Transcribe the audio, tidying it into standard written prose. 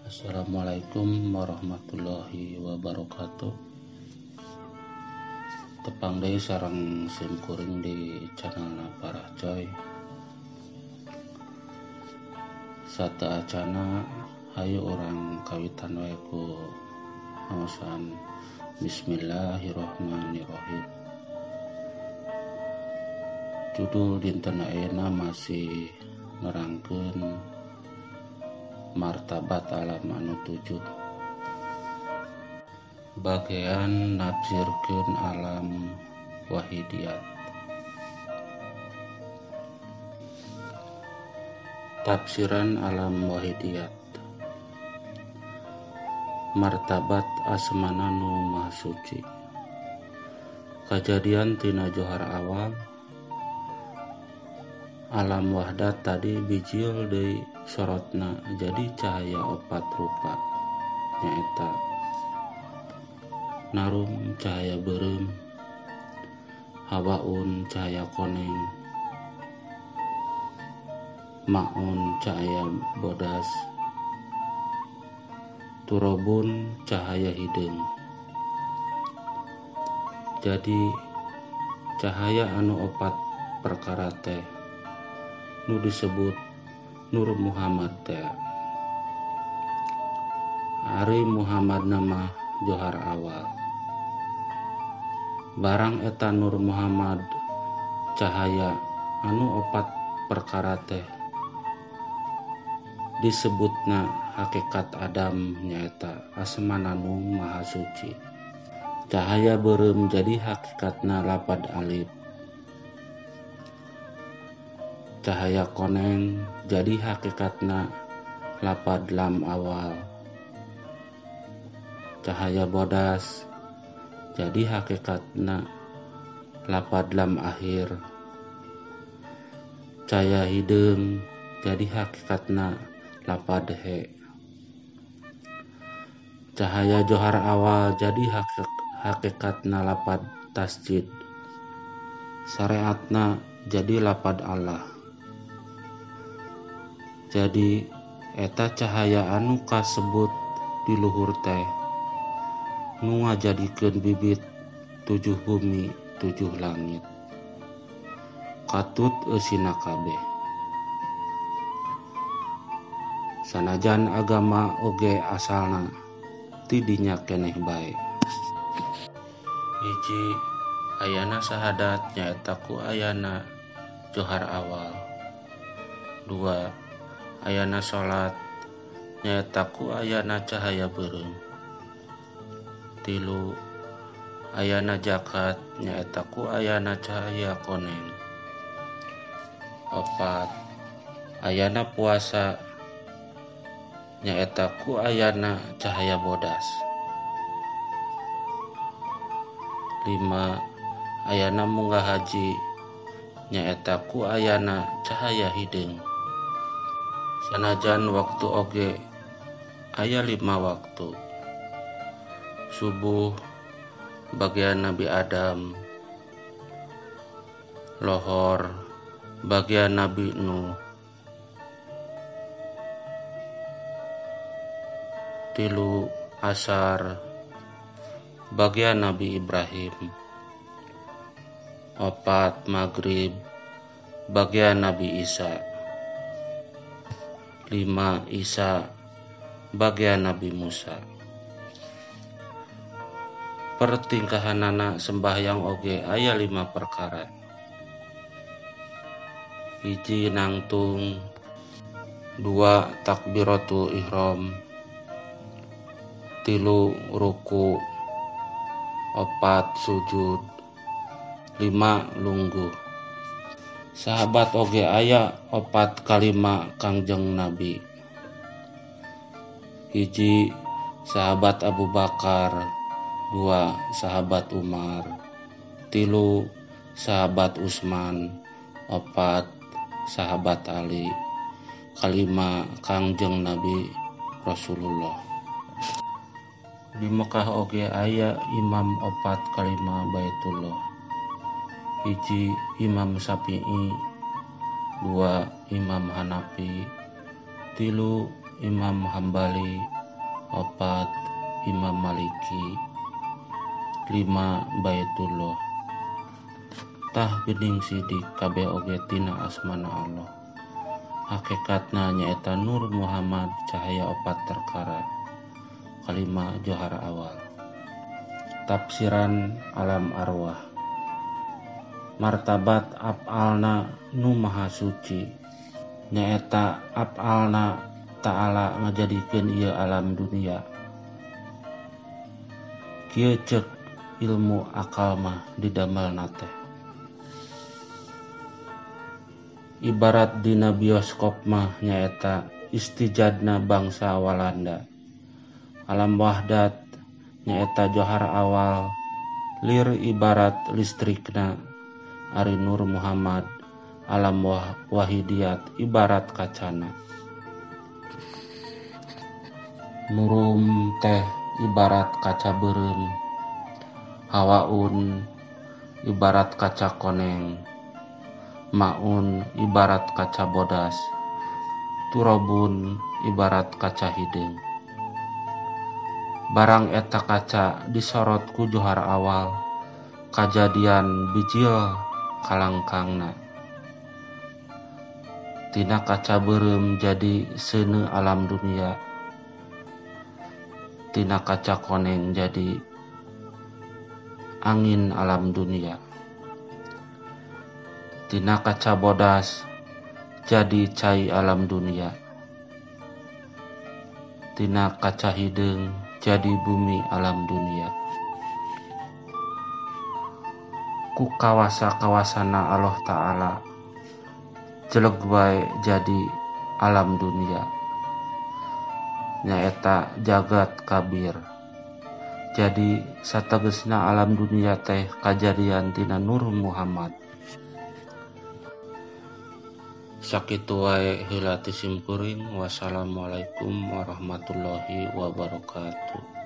Assalamualaikum warahmatullahi wabarakatuh. Tepang deui sareng sim kuring di channel Parah Coy. Sateuacana hayu urang kawitan wae ku ngaosan Bismillahirrahmanirrahim. Judul dinten ayeuna masih nerangkeun martabat alam anu 7. Bagian nafsirkeun alam wahidiyat. Tafsiran alam wahidiyat. Martabat asmana nu maha suci. Kajadian tina johar awal alam wahdat tadi bijil deui sorotna jadi cahaya opat rupa, nyaeta narum cahaya beureum, hawaun cahaya koneng, maun cahaya bodas, turobun cahaya hideung. Jadi cahaya anu opat perkara teh nu disebut Nur Muhammad teh. Ari Muhammad nama johar awal. Barang eta Nur Muhammad cahaya anu opat perkara teh disebutna hakikat Adam, nyaeta asmana nu maha suci. Cahaya beureum jadi hakikatna lapad alif. Cahaya koneng jadi hakikatna lapad lam awal. Cahaya bodas jadi hakikatna lapad lam akhir. Cahaya hideung jadi hakikatna lapad he. Cahaya johar awal jadi hakikatna lapad tasjid. Syariatna jadi lapad Allah. Jadi eta cahaya anu kasebut di luhur teh nu ngajadikeun bibit 7 bumi 7 langit. Katut eusina kabeh. Sanajan agama oge asalna ti dinya keneh bae. Hiji, ayana sahadat nyaeta ku ayana johar awal. 2, ayana salat nyaeta ku ayana cahaya beureum. 3, ayana zakat nyaeta ku ayana cahaya koneng. 4, ayana puasa nyaeta ku ayana cahaya bodas. 5, ayana munggah haji nyaeta ku ayana cahaya hideung. Sanajan waktu oge aya 5 waktu. Subuh bagian Nabi Adam, lohor bagian Nabi Nuh, 3 asar bagian Nabi Ibrahim, 4 maghrib bagian Nabi Isa, 5 Isa bagian Nabi Musa. Pertingkahanana sembahyang oge aya 5 perkara. 1, nangtung. 2, takbiratul ihram. 3, ruku. 4, sujud. 5, lungguh. Sahabat oge aya 4 kalima Kangjeng Nabi. 1, sahabat Abu Bakar. 2, sahabat Umar. 3, sahabat Utsman. 4, sahabat Ali. 5, Kangjeng Nabi Rasulullah. Di Mekah oge aya imam 4 kalima Baitullah. 1, Imam Syafi'i. 2, Imam Hanafi. 3, Imam Hambali, 4 Imam Maliki, 5 Baitullah. Tah geuning sidik kabeh oge tina asmana Allah. Hakikatna nyaeta Nur Muhammad cahaya 4 perkara. Kalima johar awal. Tafsiran alam arwah. Martabat af'alna nu maha suci nyaeta af'alna ta'ala ngajadikeun ieu alam dunia. Kieu ceuk ilmu akal mah didamelna teh. Ibarat dina bioskop mah nyaeta istijadna bangsa Walanda. Alam wahdat nyaeta johar awal lir ibarat listrikna ari Nur Muhammad. Alam wahidiyat ibarat kacana. Nurum teh ibarat kaca beureum, hawaun ibarat kaca koneng, maun ibarat kaca bodas, turobun ibarat kaca hideung. Barang eta kaca disorot ku johar awal, kajadian bijil kalangkangna. Tina kaca beureum jadi seuneu alam dunia, tina kaca koneng jadi angin alam dunia, tina kaca bodas jadi cai alam dunia, tina kaca hideung jadi bumi alam dunia. Ku kawasa-kawasana Allah Ta'ala jeleg wae jadi alam dunia, nyaeta jagat kabir. Jadi sategesna alam dunia teh kajadian tina Nur Muhammad. Sakitu wae heula ti simkuring. Wassalamualaikum warahmatullahi wabarakatuh.